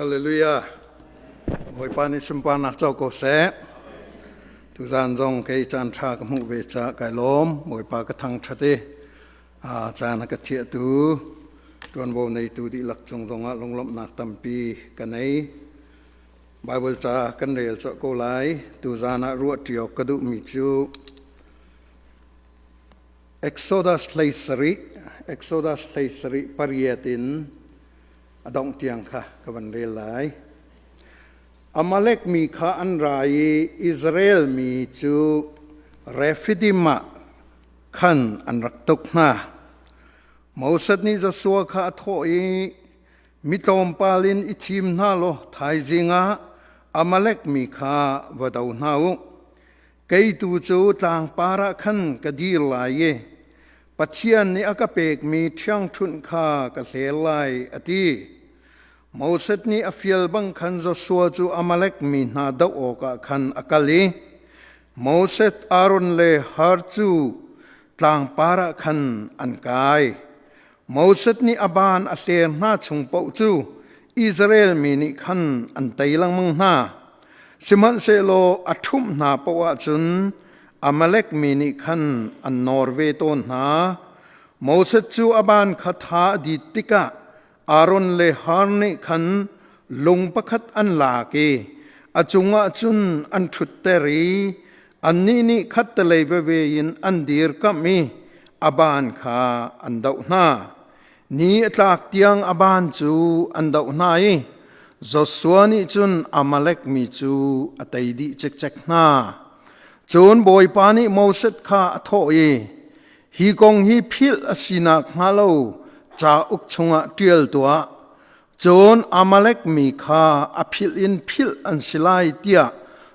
Hallelujah. Bawipa nih sunparnak co ko seh. Tuzan zong kei caan ṭha ka hmuh ve ca kai lawm. Bawipa ka thangṭhat i caan a ka thiahtu ṭuanvo neitu dihlak cung zongah lunglawmhnak tampi ka nei. Bible ca kan rel cawh ko lai. Tuzan ah ruah ṭi awk ka duhmi cu Exodus 17, Exodus 17 pariat in a dongh tiang kha ka van rel lai. Amalek mi kha an ra i Israel mi cu Rephidim ah khan an rak tuk hna. Moses nih Joshua kha a thawh i, Mi tlawmpal in i thim hna law thaizing ah Amalek mi kha va do hna u. Kei tu cu tlangpar ah khan ka dir lai i Pathian nih a ka pekmi ṭhiangṭhunh kha ka hlel lai, a ti. Moses nih a fial bang khan Joshua cu Amalek mi hna doh awkah khan a kal i Moses, Aaron le Hur cu tlangpar ah khan an kai. Moses nih a ban a hler hna chung paoh cu Israel mi nih khan an tei lengmang hna. Sihmanhsehlaw a ṭhumh hna paoh ahcun Amalek mi nih khan an nawr ve tawn hna. Moses cu a ban kha tha a dit tikah Aaron le Hur nih khan lung pakhat an lak i a cungah cun an ṭhutter i annih nih khattelei veve in an dirkamh i a ban kha an doh hna. Ni a tlak tiang a ban cu an doh hna i Joshua nih cun Amalek mi cu a tei dih cikcek hna. Cun Bawipa nih Moses kha a thawh i, Hi kong hi philh a si nakhnga lo cauk chungah ṭial tuah. Cun Amalek mi kha a philh in philh an si lai tiah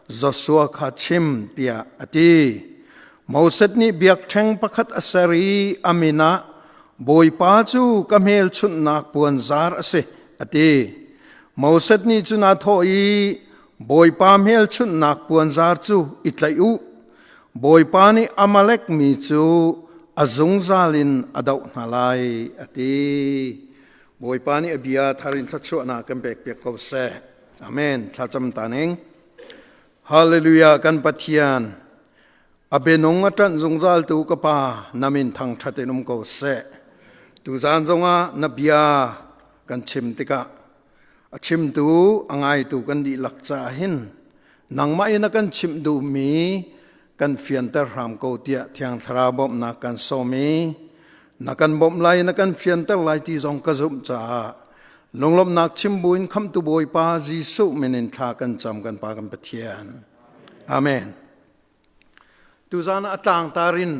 Joshua kha chim tiah a ti. Moses nih biakṭheng pakhat a ser i a min ah Bawipa cu ka hmelchunhnak puanzar a si, a ti. Moses nih cun aa thawh i Bawipa hmelchunhnak puanzar cu i tlaih u. Bawipa nih Amalek mi cu a zungzal in a doh hna lai, a ti. Bawipa nih a bia thar in thluachuahnak kan pekpiak ko seh. Amen. Thlacam ta ning. Hallelujah kan Pathian. A bianung a ṭanh zungzaltu ka Pa na min thangṭhat in um ko seh. Tuzaan zongah na bia kan chim tikah a chimtu a ngaitu kan dihlak caah hin nangmah in a kan chimh duhmi kan fianter hram ko tiah Thiang Thlarau bawmhnak kan sawm i na kan bawmh lai na kan fianter lai ti zong ka zumh caah lunglawmhnak chim buin khamhtu Bawipa Jesuh min in thla kan cam kan Pa kan Pathian. Amen. Tuzaan ah a tlangtar in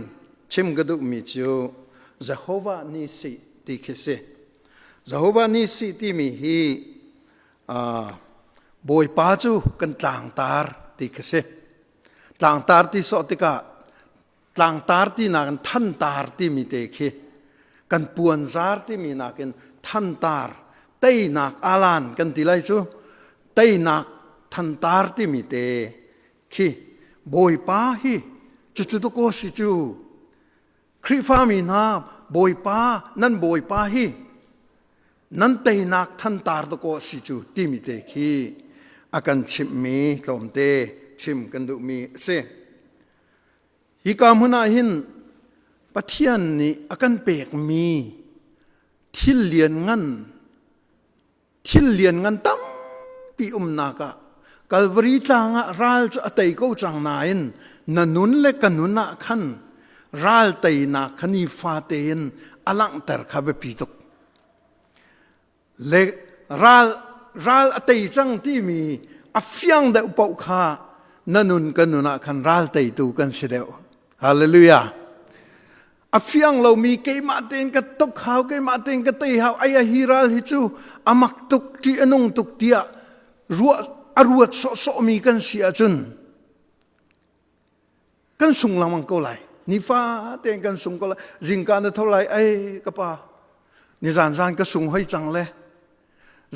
chim ka duhmi cu Jehovah Nisi ti khi si. Jehovah Nisi timi hi Bawipa cu kan tlangtar ti khi si. Tlangtar ti sawh tikah tlangtar ti nakin thantar timi te khi kan puanzar timi nakin thantar teinak alan kan ti lai cu teinak thantar timi te khi Bawipa hi cucu to ko si cu Khrihfami hna Bawipa nan Bawipa hi nan teinak thantar to ko si cu timi te khi a kan chimhmi tlawmte chim kan duhmi a si. Hika hmun ah hin Pathian nih a kan pekmi thil lianngan thil lianngan tampi umnak ah Kalvari tlang ah ral cu a tei ko cang nain na nun le ka nun ah khan ral teinak kha nifa tein a langhter kha biapi tuk. Le ral ral a tei cang timi a fiang deuh paoh kha na nun ka nun ah khan ral teitu kan si deuh. Hallelujah. A fiang lomi keimah tein ka tuk hau keimah tein ka tei hau ai a hi ral hi cu a mak tuk ṭih a nung tuk tiah ruah a ruat sawhsawhmi kan si ahcun kan sung lengmang ko lai nifa tein kan sung ko lai zingka na tho lai ai ka pa nizan zan ka sung hoi cang le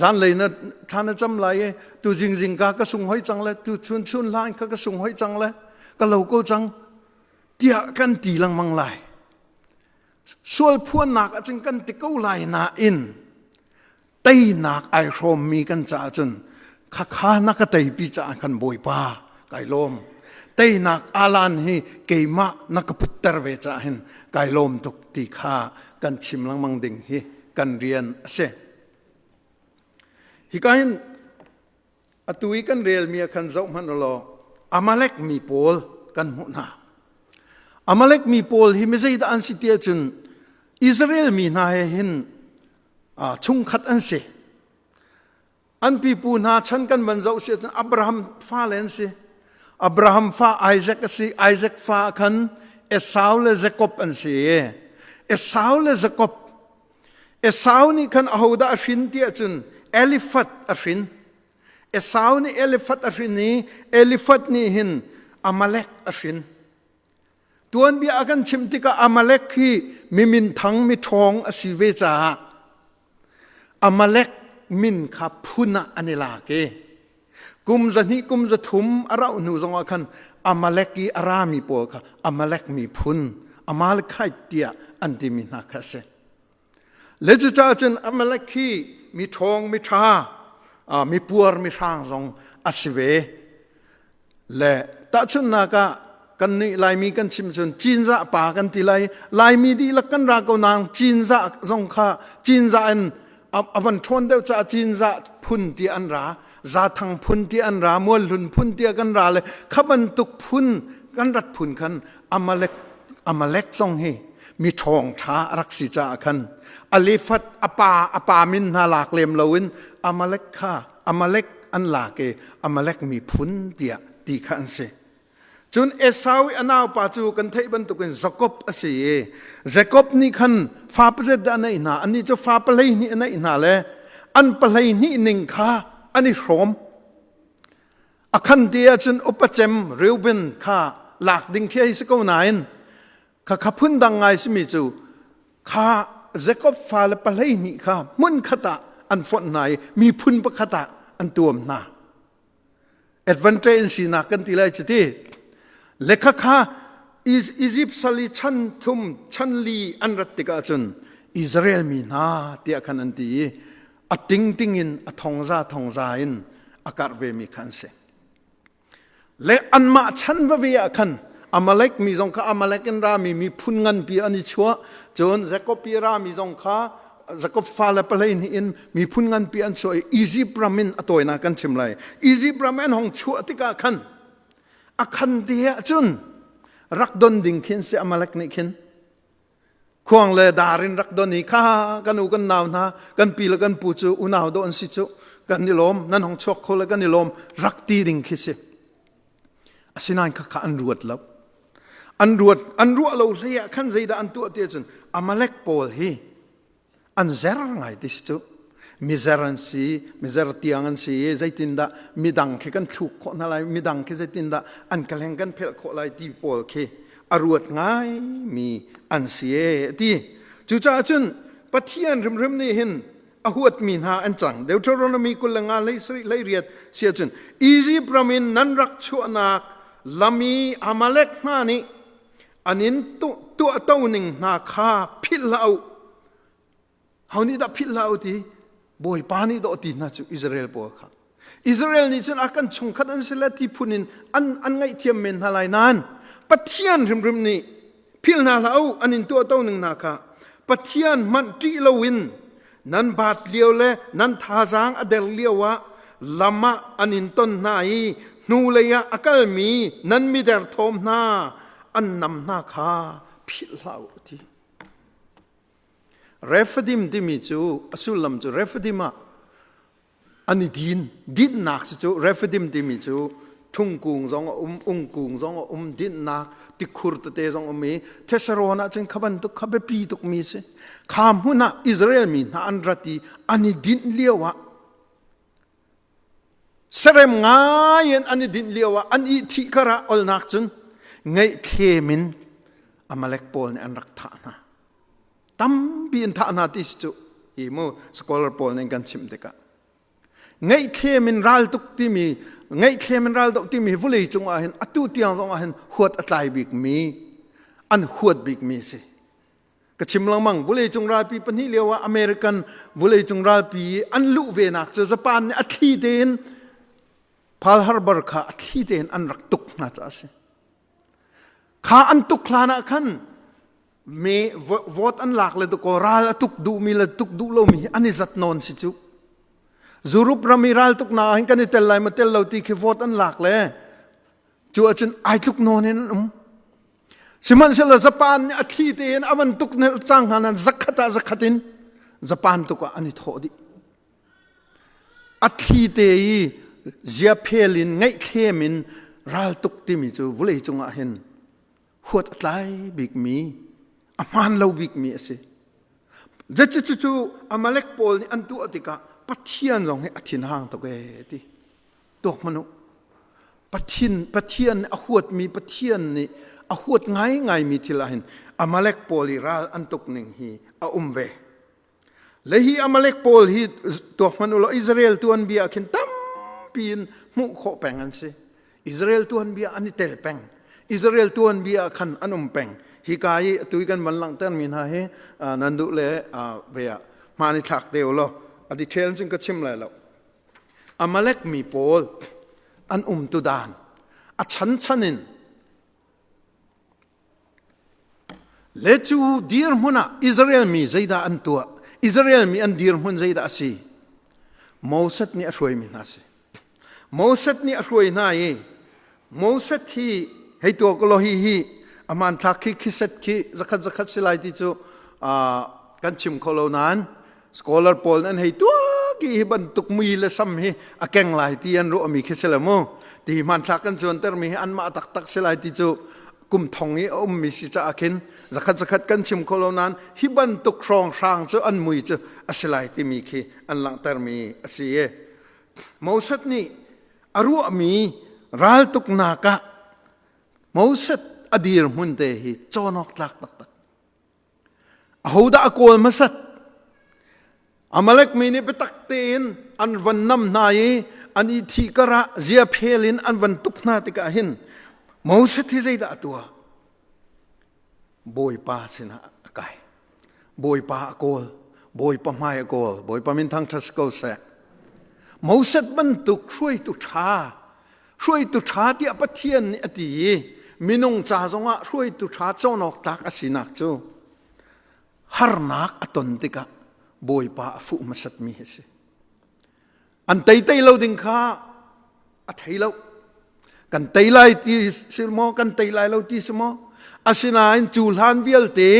zanlei na thla na cam lai i tu zing zingka ka sung hoi cang le tu chun chun hlan kha ka sung hoi cang le ka lo ko cang tiah kan ti lengmang lai. Sual phuannak ahcun kan ti ko lai nain Teinak ai hrawmmi kan caah cun khakha na ka teipi caah khan Bawipa kai lawm. Teinak alan hi keimah na ka putter ve caah hin kai lawm tuk ti kha kan chim lengmang ding hi kan rian a si. Hika hin Atu i kan relmi ah khan zoh hmanh u law Amalek mi pawl kan hmuh hna. Amalek mi pawl hi mi zeidah an si ti ahcun Israel mi hna he hin chungkhat an si. An pipu hna chan kan van zoh si ahcun Abraham fale an si. Abraham fa Isaac a si. Isaac fa khan Esau le Jacob an si. Esau le Jacob Esau nih khan ahodah a hrin ti ahcun Elifat a hrin. Esau nih Elifat a hrin i Elifat nih hin Amalek a hrin. Tuanbia a kan chimh tikah Amalek hi mi minthang mi ṭhawng a si ve caah Amalek min kha phun ah an i lak i kum zahnih kum zathum a rauh hnu zongah khan Amalek i a rami pawl kha Amalek miphun Amalekite tiah an timi hna kha a si. Le cucaah cun Amalek hi mi ṭhawng mi ṭha mi puar mi hrang zong a si ve. Le tahchunhnak ah kan nih Laimi kan chim cun Cinzah pa kan ti lai. Laimi dihlak kan ra ko nain Cinzah zong kha Cinzah in a van ṭhawn deuh caah Cinzah phun ti an ra, Zathang phun ti an ra, Mualhlun phun tiah kan ra le kha bantuk phun kan rat phun khan Amalek Amalek zong hi mi ṭhawng ṭha a rak si caah khan Alifat a pa a pa min hna lak lem loin Amalek kha Amalek an lak i Amalek miphun tiah ti kha an si. Cun Esau i a naupa cu kan theih bantukin Jakob a si i Jakob nih khan fa pazet dah a neih hna. Annih cu fa 12 a neih hna le an 12 ning kha an i hrawm. A khan te ahcun upa cem Reuben kha lak ding khi hei si ko nain Khakha phundang ngai simi cu kha Jakob fale 12 kha hmunkhat ah an fonh hna i miphun pakhat ah an tuam hna. Advantage in sinak kan ti lai cuti. Le khakha Egypt sal i chan thum chan li an rat tikah cun Israel mi hna tiah khan an ti i a tingting in a thongza thongza in a karh vemi kha an si. Le anmah chan va ve ah khan Amalek mi zong kha Amalek in rami miphun nganpi an i chuah. Cun Jakob i rami zong kha Jakob fale 12 in miphun nganpi an chuah i Egypt ram in a tawinak kan chim lai. Egypt ram an hong chuah tikah khan a khan te ah cun rak don ding khin si Amalek nih khin Khuang le dar in rak don i kha kan u kan nau hna kan pi le kan pu cu unau dawh an si cu kan i lawm nan hong chuak kho le kan i lawm rak ti ding khi si. Asinain khakha an ruat lo. An ruat an ruah lo hlei ah khan zeidah an tuah ti ahcun Amalek pawl hi an zer ngai ti si cu mizer an si mizer tiang an si i zeitindah midang khi kan thluk khawh hna lai midang khi zeitindah an ka hleng kan phelh khawh lai ti pawl khi a ruat ngai mi an si e ti cucaah cun Pathian hrimhrim nih hin a huatmi hna an cang Deuteronomy 25 hlei sarih hlei riat si ahcun Egypt ram in nan rak chuahnak lam i Amalek hna nih an in tuahto ning hna kha philh hlah u ho nih dah philh hlah u ti Bawipa nih dawh ti hna cu Israel pawl kha Israel nih cun a kan chungkhat an si le ti phun in an an ngaihthiam men hna lai nain Pathian hrimhrim nih philh hna hlah u an in tuahto ning hna kha Pathian hmanh ṭih loin nan baat lio le nan thazaang a der lio ah lam ah an in ton hna i hnulei ah a kalmi nan miderthawm hna an nam hna kha philh hlah u ti. Rephidim timi cu a sullam cu Rephidim ah an i din dinhnak si cu Rephidim timi cu thungkung zong a um ungkung zong a um dinhnak tikhur tete zong um i Thesarawn ah cun kha bantuk kha biapi tukmi si kha hmun ah Israel mi hna an rat i an i dinh lio ah serem ngai in an i dinh lio ah an i thih kar ah olnak cun ngaihthlem in Amalek pawl nih an rak thah hna Tampi in thah hna ti si cu hi mu scholar pawl nih kan chimh tikah ngaihthlem in raltuk timi ngaihthlem in raldoh timi vulei cung ah hin atu tiang zong ah hin huat a tlai bikmi an huat bikmi si. Ka chim lengmang vawleicung ralpi pahnih lio ah American vawleicung ralpi an luh ve nak cu Japan nih a thli tein Pearl Harbor kha a thli tein an rak tuk hna caah a si. Kha an tuk hlan ah khan me vote an lak le dakaw ral a tuk duhmi le tuk duh lomi hi an i zat nawn si cu. Europe ram i ral tuk na hin kan i tel lai ma tel lo ti khi vote an lak le cu ahcun ai tluk nawn in an um. Sihmanhsehlaw Japan nih a thli tein a van tuk cang hna nan zakhat ah zakhat in Japan tuk ah an i thawh dih. A thli te i ziaphel in ngaihthlem in raltuk timi cu vawlei cungah hin huat a tlai bikmi a hmaan lo bikmi a si. Cucu Amalek pawl nih an tuah tikah Pathian zong hi a thinhang tuk ee ti. Tuak hmanh u. Pathian, Pathian nih a huatmi Pathian nih a huat ngaingaimi thil ah hin Amalek pawl i ral an tuk ning hi a um ve. Le hi Amalek pawl hi tuak hmanh u law Israel tuanbia ah khin tampi in hmuh khawh peng an si. Israel tuanbia an i tel peng. Israel tuanbia ah khan an um peng. Hika i atu i kan van langhtermi hna hi nan duh le ve ah hmaan i thlak te u law a detail cun ka chim lai lo. Amalek mi pawl an umtu dan a chanchan in Le cu dirhmun ah Israel mi zeidah an tuah? Israel mi an dirhmun zeidah a si? Moses nih a hruaimi hna a si. Moses nih a hruai hna i Moses hi hei tuah ko law hi hi a hmanthlak khi khiset khi zakhat zakhat si lai ti cu kan chim kho lo nain scholar pawl an hei tuak i hi bantuk mui le sam hi a keng lai ti an ruahmi khi si lo mu ti hmanthlak kan cuantermi hi anmah taktak si lai ti cu kum thong i a ummi si caah khin zakhat zakhat kan chim kho lo nain hi bantuk hrawnghrang cu an mui cu a si lai timi khi an langhtermi a si i Moses nih a ruahmi raltuknak ah Moses a dirhmun te hi cawn awk tlak taktak Ahodah a kawl hmasat? Amalek mi nih biatak tein an van nam hna i an i thih karah ziaphel in an van tuk hna tikah hin Moses hi zeidah a tuah? Bawipa sinah a kai. Bawipa a kawl. Bawipa hmai a kawl. Bawipa min thangṭhat si ko seh. Moses bantuk hruaitu ṭha hruaitu ṭha tiah Pathian nih a ti i minung ca zongah hruaitu ṭha cawn awk tlak a sinak cu harnak a ton tikah Bawipa a fuh hmasatmi hi a si. An tei tei lo ding kha a thei lo. Kan tei lai ti si maw, kan tei lai lo ti si maw? Asinain cu hlan vialte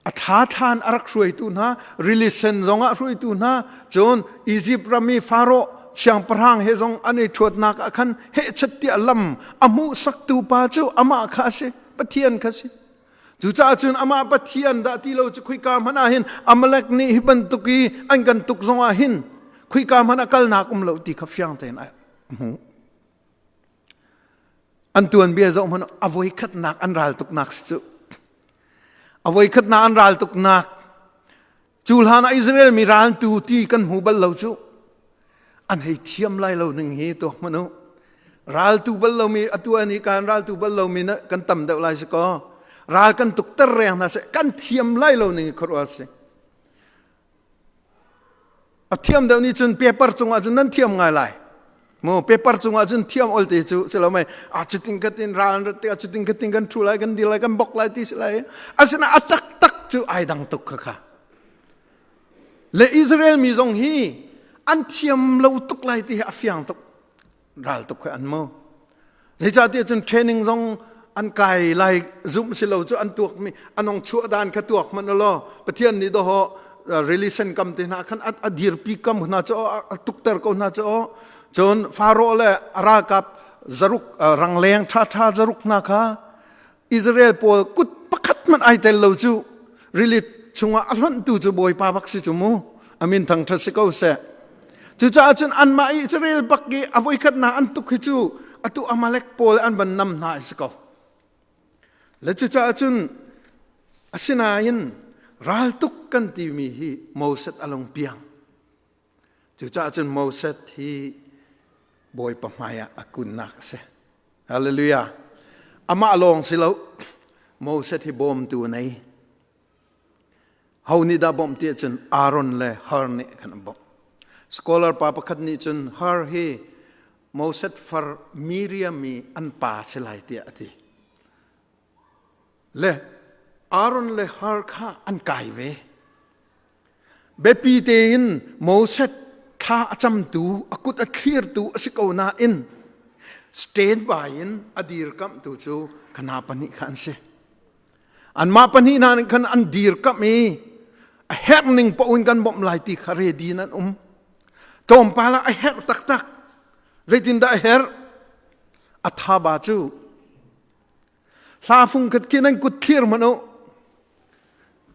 a thla thlan a rak hruaitu hna rili sen zongah hruaitu hna cun Egypt ram i Faro siangpahrang he zong an i ṭhuatnak ah khan hehchet tiah lam a hmuhsaktu pa cu amah kha a si Pathian kha si cucaah cun amah Pathian dah ti lo cu khuika hmanh ah hin Amalek nih hi bantuk i an kan tuk zong ah hin khuika hmanh ah kalnak um lo ti kha fiang tein a hmuh An tuanbia zoh hmanh a voikhatnak an ral tuknak si cu. A voikhatnak an ral tuknak cu hlan ah Israel mi raltu ti kan hmu bal lo cu. An hei thiam lai lo ning hi tuak hmanh u. Raltu bal lomi atu ani kan raltu bal lomi na kan tam deuh lai si kaw. Ral kan tuk ter reng hna seh kan thiam lai lo ning hi khuaruah si. A thiam deuh nih cun paper cungah cun nan thiam ngai lai. Mu paper cungah cun thiam ol te cu si lo mei a cutin khatin ral an rat tikah cutin khatin kan thu lai kan dir lai kan bok lai ti si lai. Asinain a taktak cu ai dang tuk kha kha. Le Israel mi zong hi an thiam lo tuk lai ti hi a fiang tuk. Ral tuk khi an mu. Zeicahtiah cun training zong an kai lai zumh si lo cu an tuak mi anong chuah dan kha tuak hmanh law Pathian nih dawh relation kam te hna khan a dirpi kam hna cu a tukter ko hna cu cun Faro le a ralkap zaruk rangleng ṭha ṭha zaruk hna kha Israel pawl kut pakhat hmanh ai tel lo cu rili chungah a hlonhtu cu Bawipa bak si cu mu amin thangṭhat si ko seh cucaah cun anmah Israel bak i a voikhatnak an tuk hi cu atu Amalek pawl an van nam hna si ko le cucaah cun asinain raltuk kan timi hi Moses a lung piang Cucaah cun Moses hi Bawipa hmaiah a kunnak a si. Hallelujah. Amah lawng si lo. Moses hi bawmtu a nei. Ho nih dah bawmh ti ahcun Aaron le Hur nih khan an bawmh. Scholar pa pakhat nih cun Hur hi Moses far Miriam i an pa si lai tiah a ti. Le Aaron le Hur kha an kai ve. Biapi tein Moses thla a camtu, a kut a thlirtu a si ko nain stand by in a dirkamhtu cu kana pahnih kha an si. Anmah pahnih hna nih khan an dirkamh i a herh ning paoh in kan bawmh lai ti kha ready in an um. Tlawmpal ah a herh taktak. Zeitindah a herh? A thaba cu hla fung khat khi nan kut thlir hmanh u.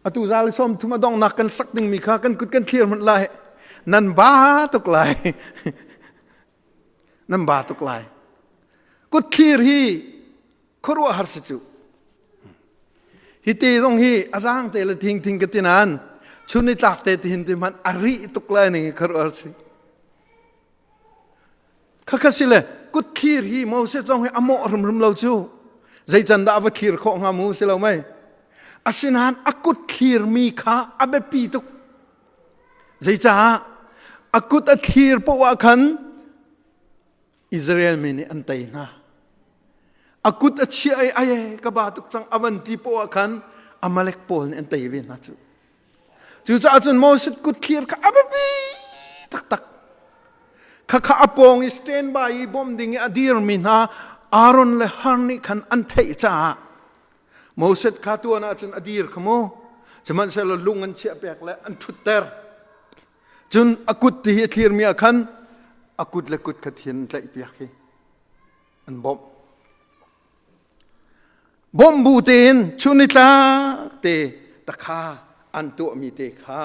Atu zal som thum a donghnak kan sak dingmi kha kan kut kan thlir hmanh lai. Nan ba tuk lai. Nan ba tuk lai. Kut thlir hi khuaruahhar si cu. Hi te zong hi a zaang te le thing thing ka ti nain chun ni tlak te tihin ti hmanh a rih tuk lai ning khuaruahhar si. Khakha si le kut thlir hi Moses zong hi a mawh hrimhrim lo cu. Zei can dah a va thlir khawh hnga mu si lo mei. Asinain a kut thlirmi kha a biapi tuk. Zeicah a kut a thlir poah ah khan Israel mi nih an tei hna. A kut a chiah i ai ka ba tuk cang a van ti poah ah khan Amalek pawl nih an tei ve hna cu. Cucaah cun Moses kut thlir kha a biapi taktak. Khakha a pawng i stand by i bawmh ding i a dirmi hna Aaron le Har nih khan an theih caah Moses kha tuan ahcun a dir kha mu. Sihmanhsehlaw lung an chiah pek le an ṭhutter. Cun a kut ti hi a thlirmi ah khan a kut le kut kha thin an tlaihpiak hi an bawmh. Bawmh bu tein chun nitlak te takha an tuahmi te kha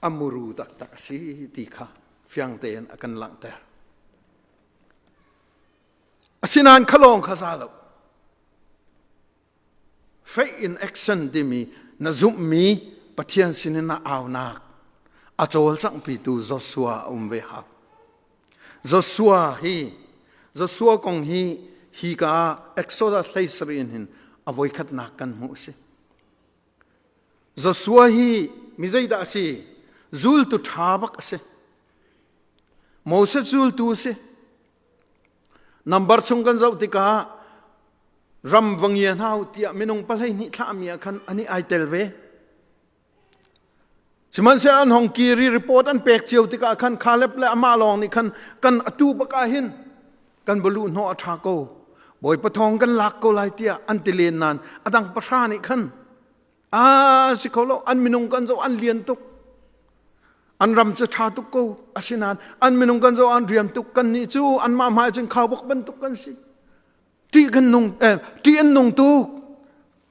a muru taktak a si ti kha fiang tein a kan langhter. Asinain khalawng kha za lo. Faith in action timi na zumhmi Pathian sinin na aunak a cawlcanghpitu Joshua a um ve hau. Joshua hi Joshua kong hi hi ka Exodus 13 in hin a voikhatnak kan hmuh si. Joshua hi mi zeidah a si? Zultu ṭha bak a si. Moses zultu a si. Number chung kan zoh tikah ram va ngia hna u tiah minung 12 thlahmi ah khan ani ai tel ve. Sihmanhsehlaw an hong kir i report an pek cio tikah khan Caleb le amah lawng nih khan kan atu bak ah hin kan balu hnawh a ṭha ko. Bawipa thawng kan lak ko lai tiah an ti len nain a dang pahra nih khan a si kho lo an minung kan zoh an lian tuk an ram cu ṭha tuk ko asinain an minung kan zoh an riam tuk kan nih cu anmah hmai cun khaubawk bantuk kan si ṭih kan nung eh, ṭih an nung tuk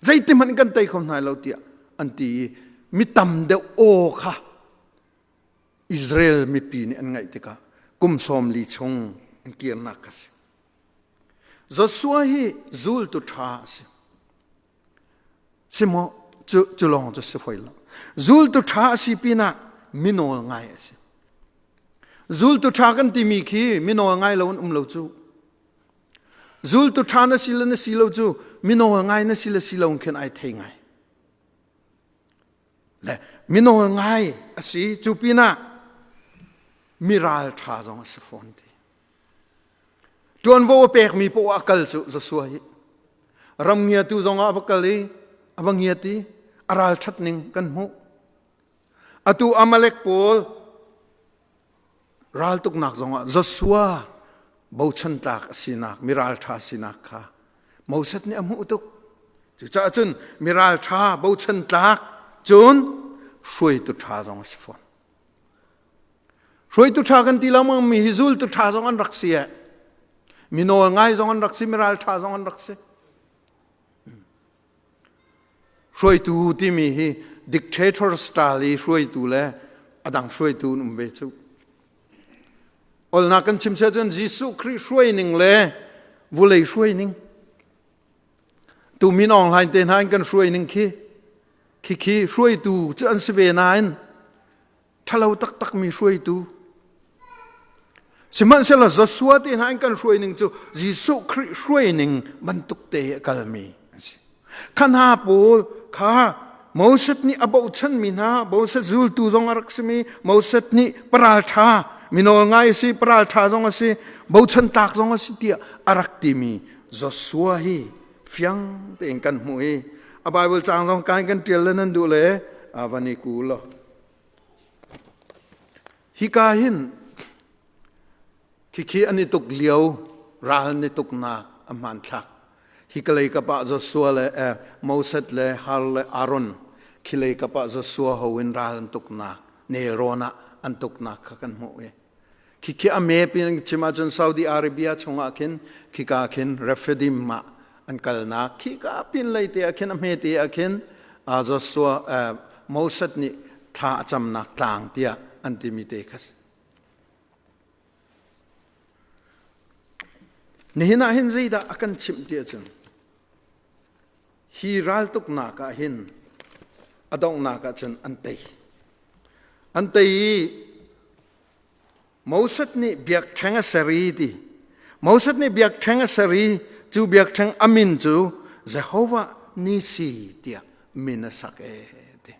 zeiti hmanh kan tei kho hna lo tiah an ti i mi tam deuh aw kha Israel mipi nih an ngaih tikah kum 40 chung an kirnak kha si Joshua hi zultu ṭha a si Simaw cu cu lawng cu si foi lo. Zultu ṭha a si pinah minawl ngai a si. Zultu ṭha kan timi khi minawl ngai lo an um lo cu. Zultu ṭha na si le na si lo cu minawl ngai na si le si lo khin ai thei ngai. Le minawl ngai a si cu pinah miral ṭha zong a si fawn ti. Ṭuanvo a pekmi poah a kal cu Joshua hi ram ngiatu zongah a va kal i a va ngiat i a ralṭhat ning kan hmuh. Atu Amalek pawl raltuknak zongah Joshua bochan tlak a sinak, miralṭha sinak kha Moses nih a hmuh tuk. Cucaah cun miralṭha bochan tlak cun hruaitu ṭha zong a si fawn. Hruaitu ṭha kan ti lengmang mi hi zultu ṭha zong an rak si eh. Mi nawl ngai zong an rak si, miral ṭha zong an rak si. Hruaitu timi hi dictator style i hruaitu le a dang hruaitu an um ve cu. Olnak kan chim sia cun Jesuh Khrih hruai ning le vulei hruai ning. Tu min Aung Hlaing te hna in kan hruai ning khi khi khi hruaitu cu an si ve nain ṭhalo taktakmi hruaitu. Sihmanhsehlaw Joshua te hna in kan hruai ning cu Jesuh Khrih hruai ning bantuk te a kalmi an si. Kha hna pawl kha Moses nih a bochanmi hna, Moses zultu zong a rak simi, Moses nih paralṭha, minawl ngai a si, paralṭha zong a si, bochan tlak zong a si tiah a rak timi Joshua hi fiang tein kan hmuh i a Bible caang zong kai kan ṭial le nan duh le van i ku law. Hika hin Khikhi an i tuk lio ral an i tuknak a hmanthlak. Hi ka lei kap ah Joshua le eh, Moses le Har le Aaron khi lei kap ah Joshua ho in ral an tuknak nelrawn ah an tuknak kha kan hmuh i khikhi a map in chim ahcun Saudi Arabia chungah khin khika khin Rephidim ah an kalnak khika pin lei te ah khin a hmete ah khin Joshua Moses nih thla a camnak tlang tiah an timi te kha si. Nihin ah hin zeidah a kan chimh ti ahcun hi raltuknak ah hin a donghnak ah cun an tei. An tei i Moses nih biakṭheng a ser i ti. Moses nih biakṭheng a ser i cu biakṭheng a min cu Jehovah Nisi tiah min a sak ee ti.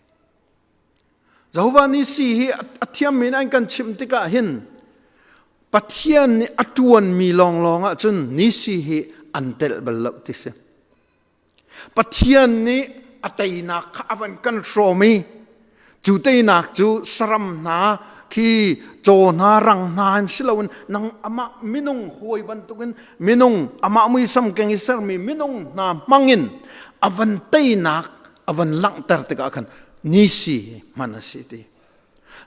Jehovah Nisi hi a thiammi in an kan chimh tikah hin Pathian nih a ṭuanmi lawnglawng ahcun Nisi hi an telh bal lo ti si. Pathian nih a teinak kha a van kan hrawm i cu teinak cu saram hna khi caw hna rang hna in si loin nang amah minung hawi bantukin minung amah muisam keng i sermi minung hna hmangin a van teinak a van langhter tikah khan nisi hman a si ti.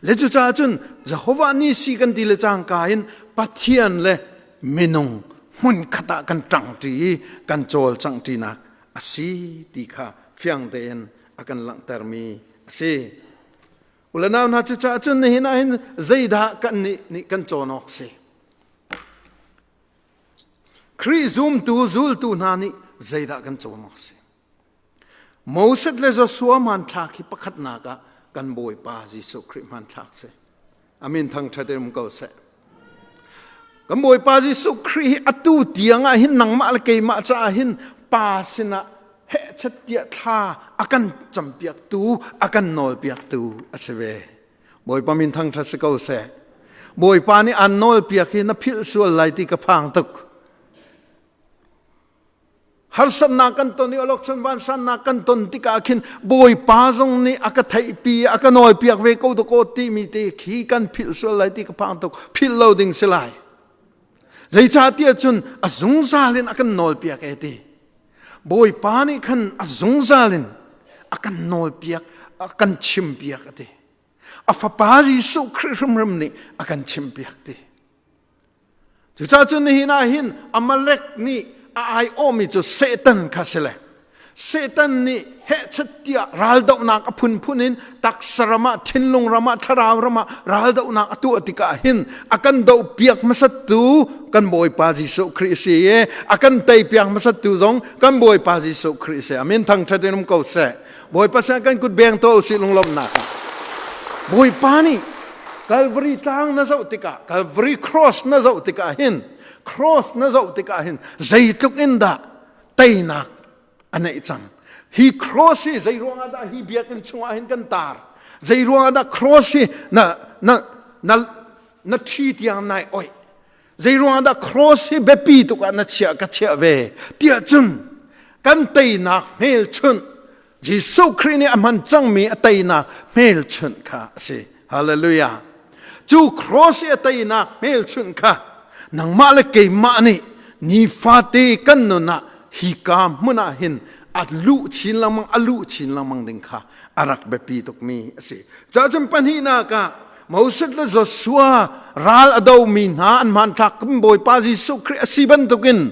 Le cucaah cun Jehovah nisi kan ti le cangka in Pathian le minung hmunkhat ah kan ṭangṭi i kan cawlcanghṭinak a si ti kha fiang tein a kan langhtermi a si. Ulenau hna cucaah cun nihin ah hin zeidah kan nih nih kan cawn awk si? Khrih zumtu zultu hna nih zeidah kan cawn awk si? Moses le Joshua hmanthlak hi pakhatnak ah kan Bawipa Jesuh Khrih hmanthlak si. Amin thangṭhat in um ko seh. Kan Bawipa Jesuh Khrih hi atu tiang ah hin nangmah le keimah caah hin Pa sinah hehchet tiah thla a kan campiaktu, a kan nawlpiaktu a si ve. Bawipa min thangṭhat si ko seh. Bawipa nih aan nawlpiak hi na philh sual lai ti ka phang tuk. Harsatnak kan ton i awlokchon vansannak kan ton tikah khin Bawipa zong nih a ka theihpi a ka nawlpiak ve ko dakaw timi te khi kan philh sual lai ti ka phang tuk philh lo ding si lai. Zeicahtiah cun a zungzal in a kan nawlpiak e ti. Bawipa nih khan a zungzal in a kan nawlpiak a kan chimpiak a ti. A fapa Jesuh Khrih hrimhrim nih a kan chimpiak ti. Cucaah cun nihin ah hin Amalek nih a aiawhmi cu Satan kha si le Satan nih hehchet tiah raldohnak a phunphun in taksa ram ah thinlung ram ah thlarau ram ah raldohnak a tuah tikah hin a kan dohpiak hmasattu kan Bawipa Jesuh Khrih si i a kan teipiak hmasattu zong kan Bawipa Jesuh Khrih si. Amin thangṭhat in um ko seh. Bawipa sinah kan kut beng tuah usih lunglawmhnak ah. Bawipa nih Calvary tlang na zoh tikah Calvary cross na zoh tikah hin cross na zoh tikah hin zeitluk in dah teinak a neih cang. Hi cross hi zei ruangah dah hi biakinn chungah hin kan tar? Zei ruangah dah cross hi na na na na thi tiang nai oih? Zei ruangah dah cross hi biapi tuk ah na chiah ka chiah ve tiah cun kan teinak hmelchunh Jesuh Khrih nih a hman cangmi a teinak hmelchunh kha a si. Hallelujah. Cu cross i a teinak hmelchunh kha nangmah le keimah nih nifate kan nun ah hika hmun ah hin a luh chin lengmang a luh chin lengmang ding kha a rak biapi tukmi a si. Cun pahnihnak ah Moses le Joshua ral a domi hna an hmanthlak Bawipa Jesuh Khrih a si bantukin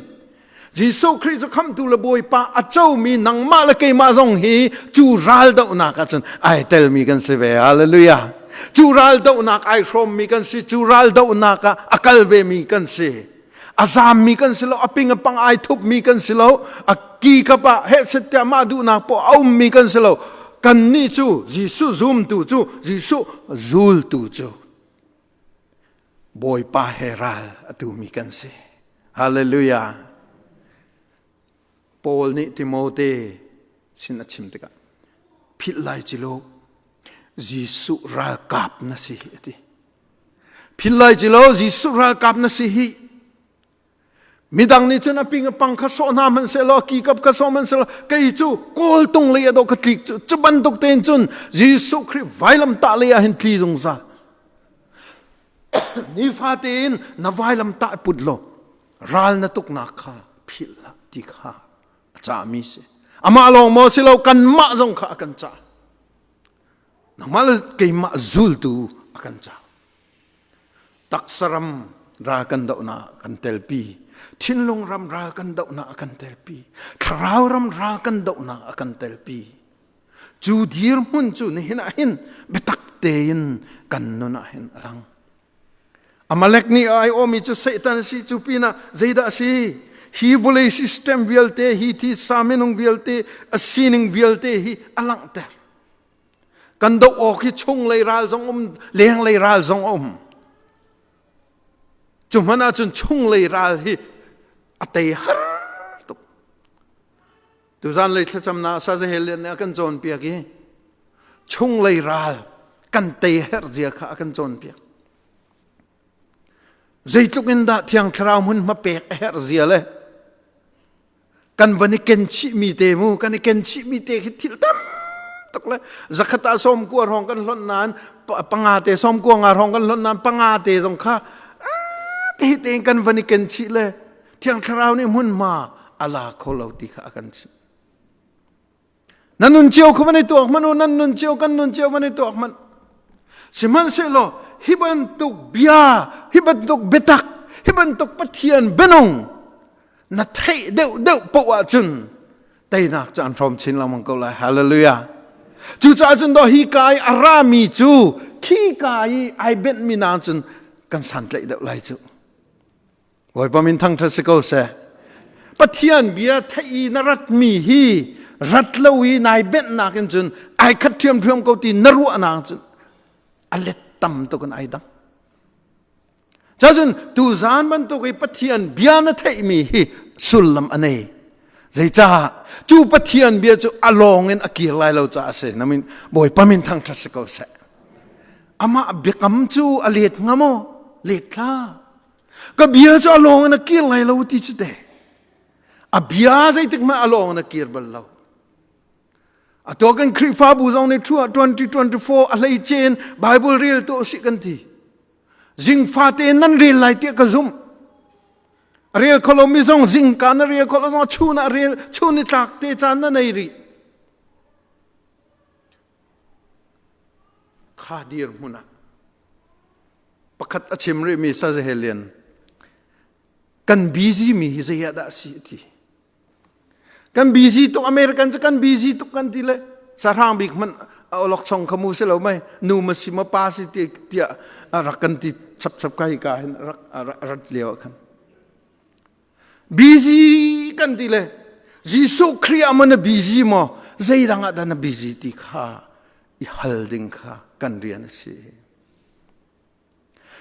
Jesuh Khrih cu khamhtu le Bawipa a comi nangmah le keimah zong hi cu ral dohnak ah cun ai telmi kan si ve. Hallelujah. Cu ral dohnak ai hrawmmi kan si, cu ral dohnak ah a kal vemi kan si. A zammi kan si lo, a ping a pang ai thupmi kan si lo, a ki kap ah hehchet tiah mah duhnak poah a ummi kan si lo. Kannih cu Jesuh zumtu cu, Jesuh zultu cu Bawipa he ral a tumi kan si. Hallelujah. Paul nih Timote sin a chim tikah. Philh lai ci lo Jesuh ralkap na si a ti. Philh lai ci lo Jesuh ralkap na si hi. Midang nih cun a ping a pang kha sawh hna hmanhsehlaw ki kap kha sawh hmanhsehlaw kei cu kawltung lei a dawh ka tlik cu cu bantuk tein cun Jesuh Khrih vailamtah lei ah hin tli zungzal. Nifa tein na vailamtah put law ral na tuknak kha philh hlah ti kha a cahmi si. Amah lawng maw si lo kanmah zong kha a kan cah. Nangmah le keimah zultu a kan cah. Taksa ram ral kan dohnak kan telpi. Thinlung ram ral kan dohnak a kan telpi. Thlarau ram ral kan dohnak a kan telpi. Cu dirhmun cu nihin ah hin biatak tein kan nun ah hin a lang. Amalek nih a aiawhmi cu Satan a si, cu pinah zeidah a si? Hi vawlei system vialte, hi thisa minung vialte, a sining vialte hi a langhter. Kan doh awk hi chunglei ral zong um, lenglei ral zong a um. Cu hmanh ahcun chunglei ral hi a tei har tuk. Tuzan lei thlacamnak Sazahel nih a kan cawnpiak i chunglei ral kan tei herh zia kha a kan cawnpiak. Zeitluk in dah Thiang Thlarau hmunhma pek a herh zia le kan van i ken chihmi te mu kan i ken chihmi te khi thil tam tuk le zakhat ah sawm kua hrawng kan hlonh nain panga te sawm kua nga hrawng kan hlonh nain panga te zong kha te tein kan van i ken chih le Thiang Thlarau nih hmunhma a la kho lo ti kha a kan chimh. Na nun cio kha van i tuak hmanh u, nan nun cio kan nun cio van i tuak hmanh. Sihmanhsehlaw hi bantuk bia, hi bantuk biatak, hi bantuk Pathian bianung na theih deuh deuh poh ahcun teinak cu an hrawm chin lengmang ko lai. Hallelujah. Cucaah cun daw hi ka i a rami cu khi ka i ai benhmi na cun kan santlaih deuh lai cu. Bawipa min thangṭhat si ko seh. Pathian bia theih i na ratmi hi rat lo i nai benhnak in cun ai khat ṭhiamṭhiam ko ti na ruahnak cun a let tam tuk in ai dang. Cacun tuzaan bantuk i Pathian bia na theihmi hi sullam a nei. Zeicah cu Pathian bia cu a lawng in a kir lai lo caah a si. Namin Bawipa min thangṭhat si ko seh. Amah biakam cu a let hnga maw? Let thla. Ka bia cu a lawng in a kir lai lo ti cu te. A bia zeitik hmanh a lawng in a kir bal lo. Atu kan Khrihfabu zong nih 2024 a hlei cen Bible rel tu si kan ti. Zingfa tein nan rel lai tiah ka zumh. A rel kho lomi zong zingka na rel kho lo zong chun ah rel chun i tlak te caan na nei rih. Kha dir hmun ah pakhat a chim rihmi Sazahelian kan busy mi hi zei ah dah si ti kan busy tuk American cu kan busy tuk kan ti le sahrang bik hmanh a olok chong kha mu si lo mai nu ma si ma pa si ti tiah a rak kan ti chap chap kai ka hin rak rat lio ah khan busy kan ti le Jesuh Khrih ah maw na busy maw zeidang ah dah na busy ti kha i hal ding kha kan rian a si.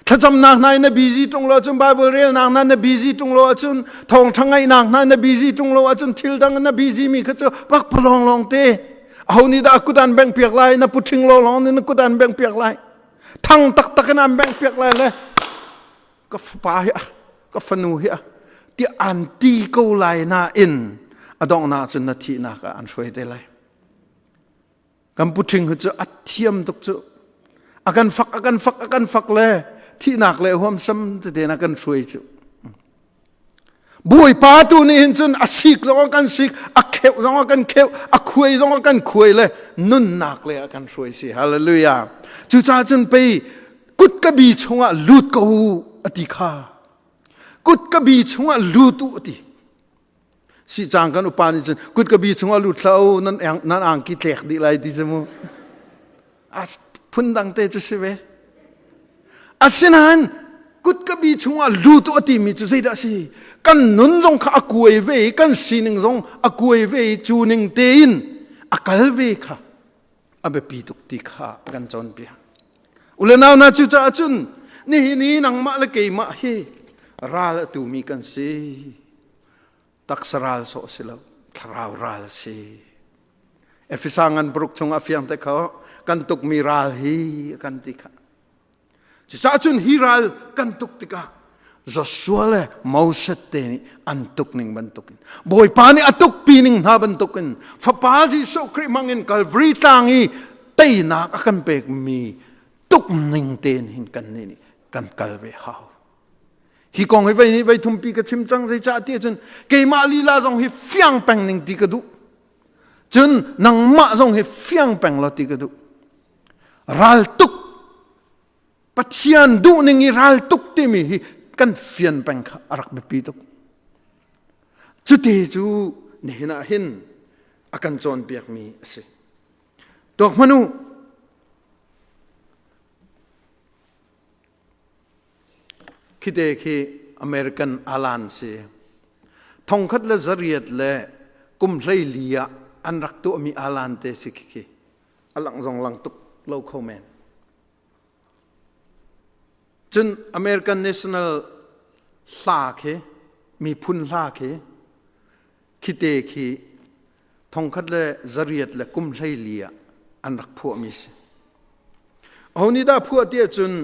Thlacamnak hna in na busy ṭung lo ahcun Bible relnak hna na busy ṭung lo ahcun thawngṭha ngaihnak hna na busy ṭung lo ahcun thil dang na busy mi kha cu pakpalawng lawng te aho nih dah kut an bengh piak lai na puṭhing lawng nih na kut an bengh piak lai thang taktak in an bengh piak lai le ka fapa hi a ka fanu hi a ti an ti ko lai nain a donghnak cun na thihnak ah an hruai te lai Kan puṭhing hi cu a thiam tuk cu. A kan fak, a kan fak, a kan fak le thihnak le huamsam tete in a kan hruai cu. Bawipa tu nih hin cun a sik zong a kan sik, a kheuh zong a kan kheuh, a khuai zong a kan khuai le nunnak le a kan hruai si. Hallelujah. Cucaah cun pei kut ka bi chungah lut ko u a ti kha. Kut ka bi chungah lut u a ti. Si cang kan upa nih cun kut ka bi chungah lut hlah u nan nan angki tlek dih lai ti cu mu. A phundang te cu si ve. Asinain kut ka bi chungah lut u a timi cu zeidah a si? Kan nun zong kha a kuai ve i kan sining zong a kuai ve i cu ning tein a kal ve kha a biapi tuk ti kha a kan cawnpiak. Ule nau na cucaah cun nihin i nangmah le keimah hi ral a tumi kan si. Taksa ral sawh si lo, thlarau ral a si. Efesa ngan paruk chung ah fiang te kho kan tukmi ral hi kan ti kha. Cucaah cun hi ral kan tuk tikah Joshua le Moses te nih an tuk ning bantukin Bawipa nih a tukpi ning hna bantukin Fapa Jesuh Khrih hmangin Calvary tlang i teinak a kan pekmi tuk ning tein hin kan nih nih kan kal ve hau. Hi kong hi vei nih vei thumpi ka chim cang zeicah ti ahcun keimah lila zong hi fiang peng ning ti ka duh. Cun nangmah zong hi fiang peng law ti ka duh. Ral tuk Pathian duhning i ral tuk timi hi kan fian peng kha a rak biapi tuk. Cuti cu nihin ah hin a kan cawnpiakmi a si. Tuak hmanh u. Khite khi American alan si. Thongkhat le zariat le kum 14 ah an rak tuahmi alan te si khi. A lang zong lang tuk lo kho men. Cun American National hla khi miphun hla khi khite khi thongkhat le zariat le kum 14 ah an rak phuahmi si. Aho nih dah phuah ti ahcun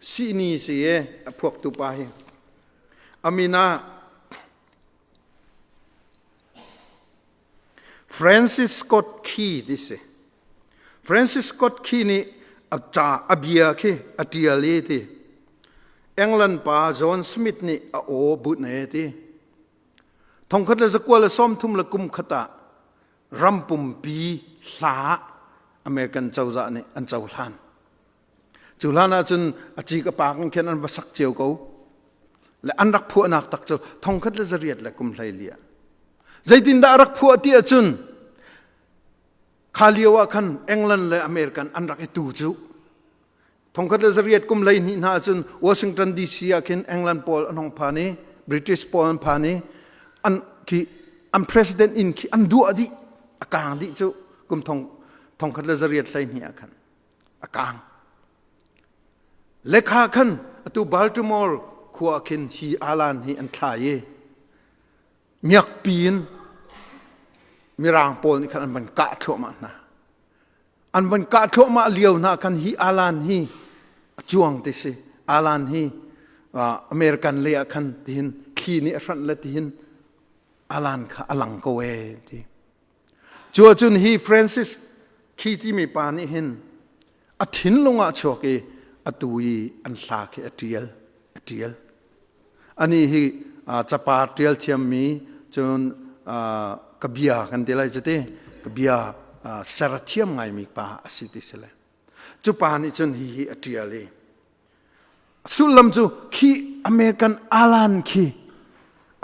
sihni si e a phuaktu pa hi. A min ah Francis Scott Key ti si. Francis Scott Key nih a ca a bia khi a ṭial i ti. England pa John Smith nih a aw bunh e ti. Thongkhat le zakua le 30 le kum khat ah ram pumpi hla American cozah nih an cohlan. Cu hlan ahcun a ci ka pak in khin an va sak cio ko. Le an rak phuahnak tak cu thongkhat le zariat le kum 14 ah. Zeitindah a rak phuah ti ahcun kha lio ah khan England le American an rak i tu cu thongkhat le zariat kum 12 hna ahcun Washington DC ah khin England pawl an hong phan i British pawl an phan i an khi an president inn khi an duah dih a kaang dih cu kum thong thongkhat le zariat 12 ah khan a kaang. Lekha khan atu Baltimore khua khin hi alan hi an thla i miakpi in mirang pawl nih khan an van kah thluahmah hna. An van kah thluahmah lio hna khan hi alan hi a cuang ti si. Alan hi American lei ah khan tihin thli nih a hranh le tihin alan kha a lang ko ee ti. Cu ahcun hi Francis khi timi pa nih hin a thinlung ah chuak i atu i an hla khi a ṭial a ṭial. Anih hi capar ṭial thiammi cun ka bia kan ti lai cu ti ka bia ser a thiam ngaimi pa a si ti si le. Cu pa nih cun hihi a ṭial i Sullam cu khi American alan khi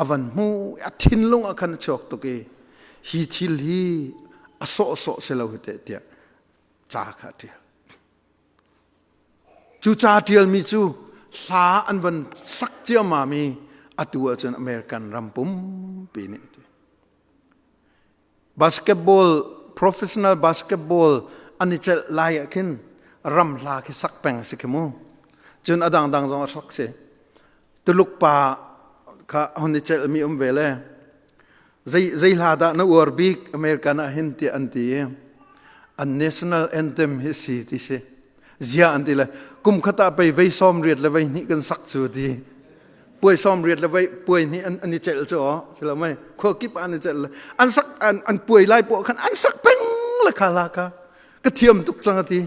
a van hmu a thinlung ah khan a chuak tuk i hi thil hi a sawhsawh si lo hi teh tiah ca kha a ṭial. Cu ca ṭialmi cu hla an van sak ciammam i atu ahcun American ram pumpi nih a ti. Basketball professional basketball an i celh lai ah khin ram hla khi sak peng si khi mu. Cun a dangdang zong a sak si. Tuluk pa kha hon i celhmi um ve le zei zei hla dah na uar bik American ah hin tiah an ti i an national anthem hi si ti si. Zia an ti le kum khat ah pei vei 80 le vei hnih kan sak cu ti. Puai 80 le vei puai hnih an, an i celh cu aw silo mei khua kip an i celh le an sak an, an puai lai poah khan an sak peng le kha la ka ka thiam tuk cang ati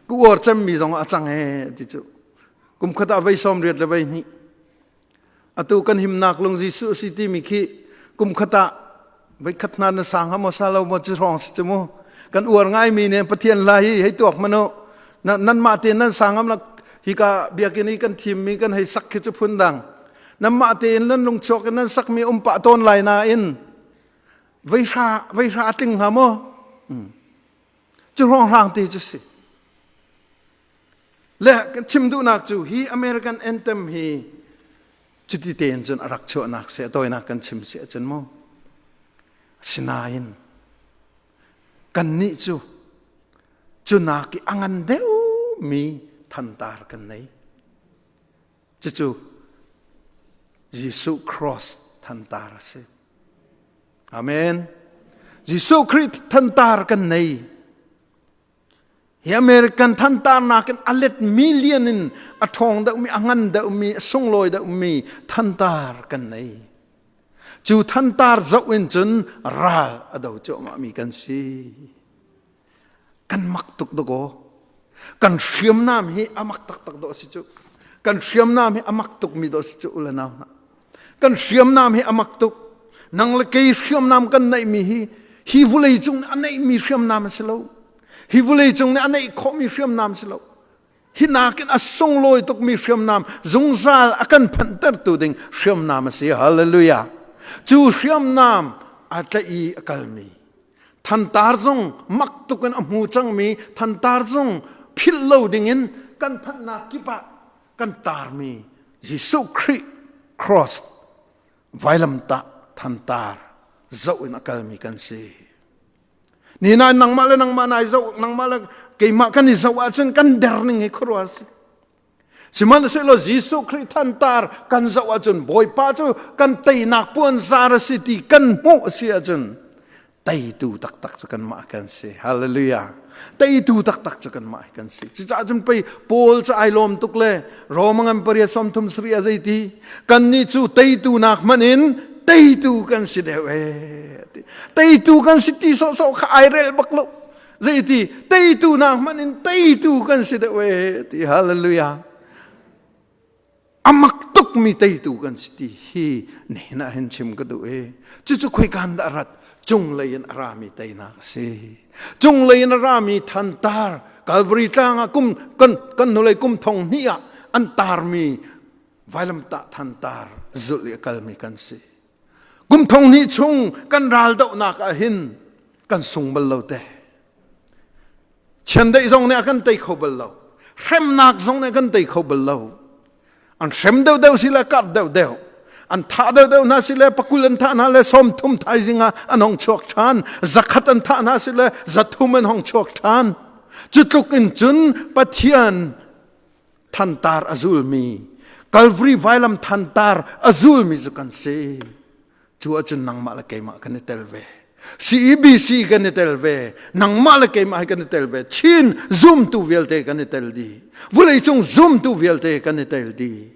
ka uar cemmi zong a cang e ti cu kum khat ah vei 80 le vei hnih Atu kan himnak lung Jesuh a si timi khi kum khat ah voikhat hna na sang ha maw sa lo maw ci hrawng si cu mu. Kan uar ngaimi nih Pathian hla hi hei tuak manu nanmah tein nan sang am hika biakinn i kan thimmi kan hei sak khi cu phun dang. Nanmah tein nan lungchuak in nan sakmi um pah tawn lai nain veihra veihra a tling hnga maw? Cu hrawng hrang te cu si. Le kan chim duhnak cu hi American anthem hi cuti tein cun a rak chuahnak si a tawinak kan chim si ahcun mu sinain kannih cu cunak i a ngan deuhmi thantar kan nei cucu Jesuh cross thantar a si Amen. Jesuh Khrih thantar kan nei. Hi American thantar nakin a let million in a ṭhawng deuhmi, a ngan deuhmi, a sunglawi deuhmi thantar kan nei. Cu thantar zoh in cun ral a do cuahmahmi kan si. Kan mak tuk dakaw. Kan hriamnam hi a mak taktak dawh si cu. Kan hriamnam hi a mak tukmi dawh si cu u le nau hna. Kan hriamnam hi a mak tuk. Nang le kei hriamnam kan neihmi hi hi vulei cung nih a neihmi hriamnam a si lo. Hi vulei cung nih a neih khawhmi hriamnam a si lo. Hi nakin a sunglawi tukmi hriamnam zungzal a kan phanhtertu ding hriamnam a si. Hallelujah. Cu hriamnam a tlaih i a kalmi thantar zong mak tuk in a hmu cangmi thantar zong philh lo dingin kan phanhnak kip ah kan tarmi Jesuh Khrih cross vailamtah thantar zoh in a kalmi kan si. Ni nain nangmah le nangmah nai zoh nangmah le keimah kan i zoh ahcun kan der ning hi khuaruah si. Sihmanhsehlaw Jesuh Khrih thantar kan zoh ahcun Bawipa cu kan teinak puanzar a si ti kan hmuh a si ahcun teitu taktak cu kanmah kan si. Hallelujah. Teitu taktak cu kanmah kan si. Cucaah cun pei Paul cu ai lawm tuk le Roma ngan paria 30 sari a zeiti kannih cu teitu nak hmanh in teitu kan si deuh ee. Teitu kan si ti sawhsawh kha ai rel bak lo. Zeiti teitu nak hmanh in teitu kan si deuh ee ti hallelujah. A mak tukmi teitu kan si ti hi nihin ah hin chim ka duh i cucu khoikan dah rat cunglei in a rami teinak a si. Cunglei in a rami thantar Calvary tlang ah kum kan kan hnulei kum thong hnih ah an tarmi vailamtah thantar zulh i a kalmi kan si. Kum thong hnih chung kan ral dohnak ah hin kan sung bal lo te. Chiandeih zong nih a kan tei kho bal lo. Hremnak zong nih a kan tei kho bal lo. An hrem deuhdeuh si le karh deuhdeuh. An thah deuhdeuh hna si le pakul an thah hna le 30 thaizing ah an hong chuak ṭhan. Zakhat an thah hna si le 300 an hong chuak ṭhan. Cu tluk in cun Pathian thantar a zulmi Calvary vailam thantar a zulmi cu kan si. Cu ahcun nangmah le keimah kan i tel ve. CEBC kan i tel ve. Nangmah le keimah hi kan i tel ve. Chin zumtu vialte kan i tel dih. Vuleicung zumtu vialte kan i tel dih.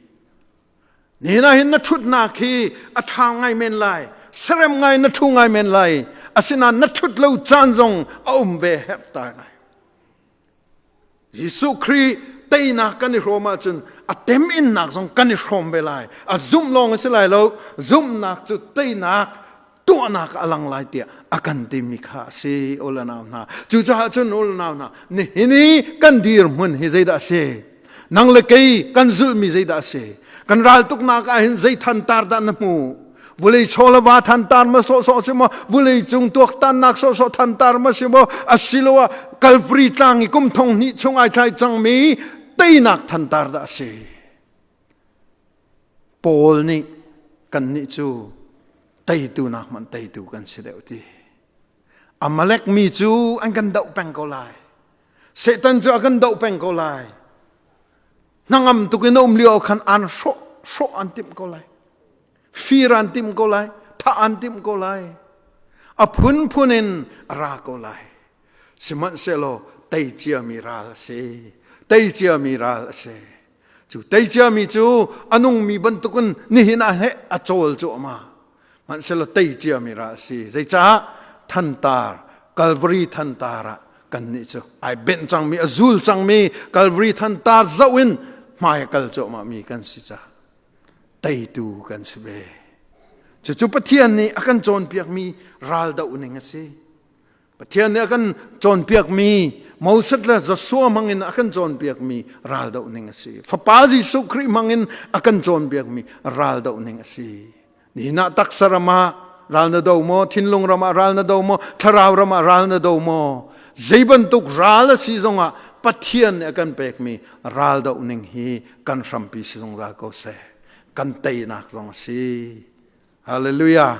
Ni na hin na ṭhutnak hi a ṭha ngai men lai. Serem ngai na ṭhu ngai men lai. Asinain na ṭhut lo caan zong a um ve herh ta ngai. Jesuh Khrih teinak kan i hrawm ahcun a teminnak zong kan i hrawm ve lai. A zumh lawng a si lai lo, zumhnak cu teinak tuahnak a lang lai tiah a kan timi kha a si u le nau hna. Cucaah cun u le nau hna, nihin i kan dirhmun hi zeidah a si? Nang le kei kan zulhmi zeidah a si? Kan raltuknak ah hin zei thantar dah na hmuh? Vulei chaw le va thantar ma sawhsawh si maw? Vulei cung tuaktannak sawhsawh thantar ma si maw? Asiloah Calvary tlang i kum thong hnih chung ai thlai cangmi teinak thantar dah a si? Paul nih kannih cu teitu nak hmanh teitu kan si deuh ti. Amalek mi cu an kan doh peng ko lai. Satan cu a kan doh peng ko lai. Hnangam tuk in a um lio khan an hrawh hrawh an timh ko lai. Fir an timh ko lai. Thah an timh ko lai. A phunphun in a ra ko lai. Sihmanhsehlaw tei ciami ral a si. Tei ciami ral a si. Cu tei ciami cu a nungmi bantukin nihin ah heh a cawl cuahmah. Hmanhsehlaw tei ciami ral a si. Zeicah? Thantar, Calvary thantar ah kannih cu ai benh cangmi, a zul cangmi Calvary thantar zoh in hmai a kal cuahmahmi kan si caah teitu kan si ve. Cucu Pathian nih a kan cawnpiakmi raldoh ning a si. Pathian nih a kan cawnpiakmi Moses le Joshua hmangin a kan cawnpiakmi raldoh ning a si. Fapa Jesuh Khrih hmangin a kan cawnpiakmi raldoh ning a si. Nihin ah taksa ram ah ral na do maw? Thinlung ram ah ral na do maw? Thlarau ram ah ral na do maw? Zei bantuk ral a si zongah Pathian nih a kan pekmi raldoh ning hi kan hrampi si zungzal ko seh. Kan teinak zong a si. Hallelujah.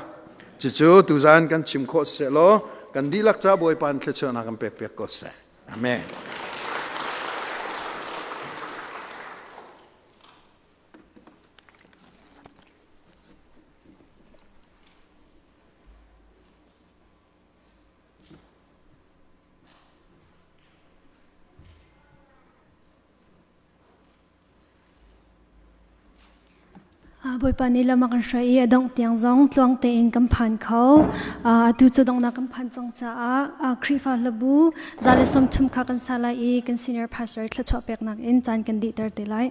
Cucu tuzan kan chim khawh seh law kan dihlak ca Bawipa in thluachuahnak kan pek piak ko seh. Amen. Bawipa nih lam a kan hruai i a dongh tiang zong tluang tein kan phan kho. Atu cu donghnak kan phan cang caah Khrihfa hlabu 130 kha kan sa lai i kan senior pastor thluachuah peknak in caan kan dihter te lai.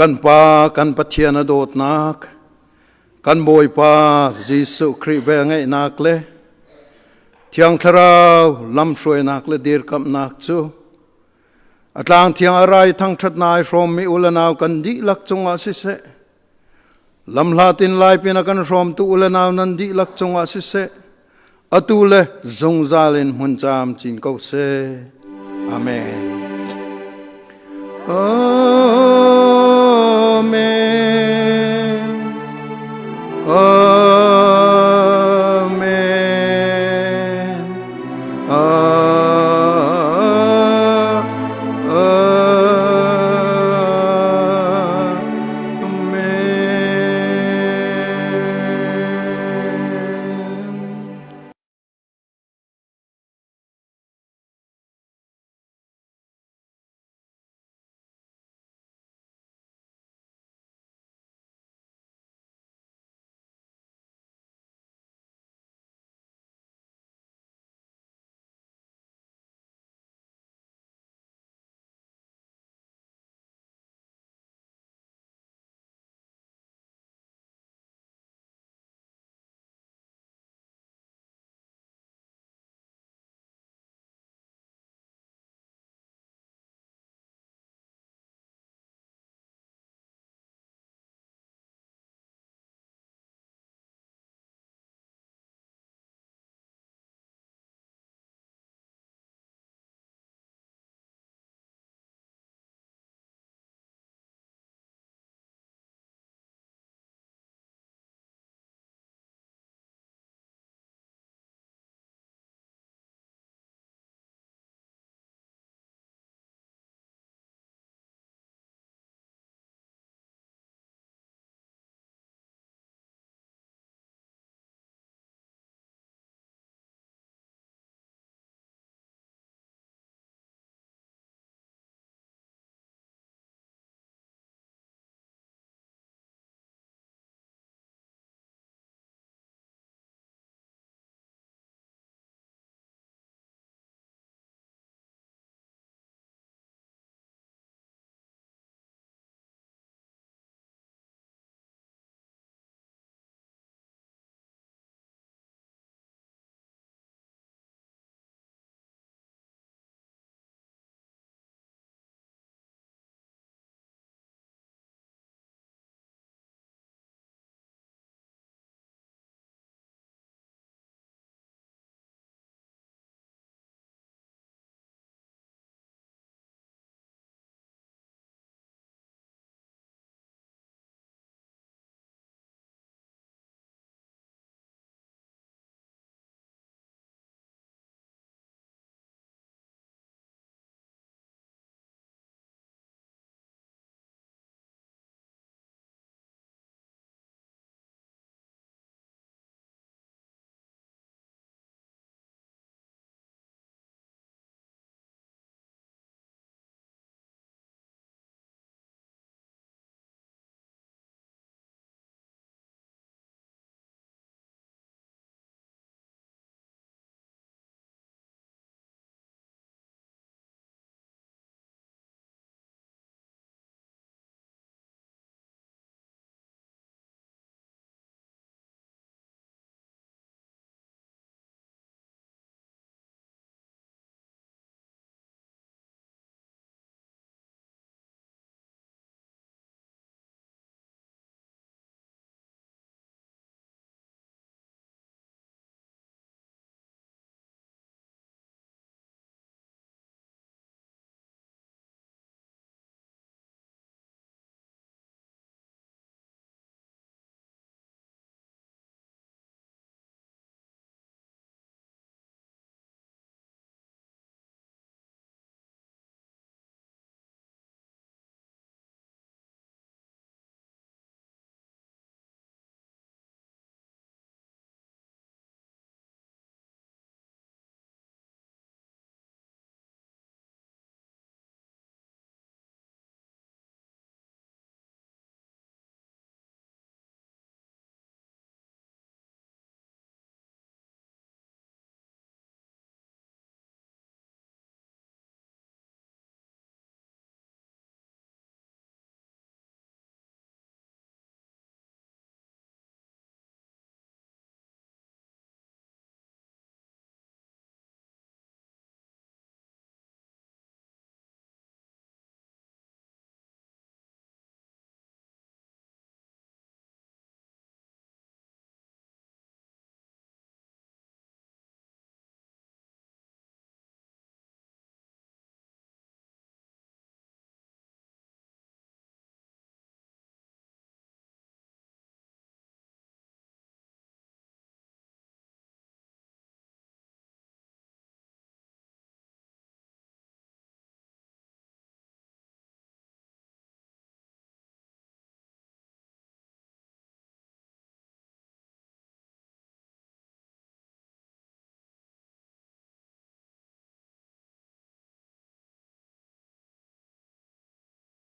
Kan Pa kan Pathian a dawtnak, kan Bawipa Jesuh Khrih velngeihnak le Thiang Thlarau lamhruainak le dirkamhnak cu a tlang thiang a rai thangṭhatnak ai hrawmmi u le nau kan dihlak cungah siseh, lamhlat in lai pin a kan hrawmtu u le nau nan dihlak cungah siseh, atu le zungzal in hmun caam cin ko seh. Amen. Amen. Amen.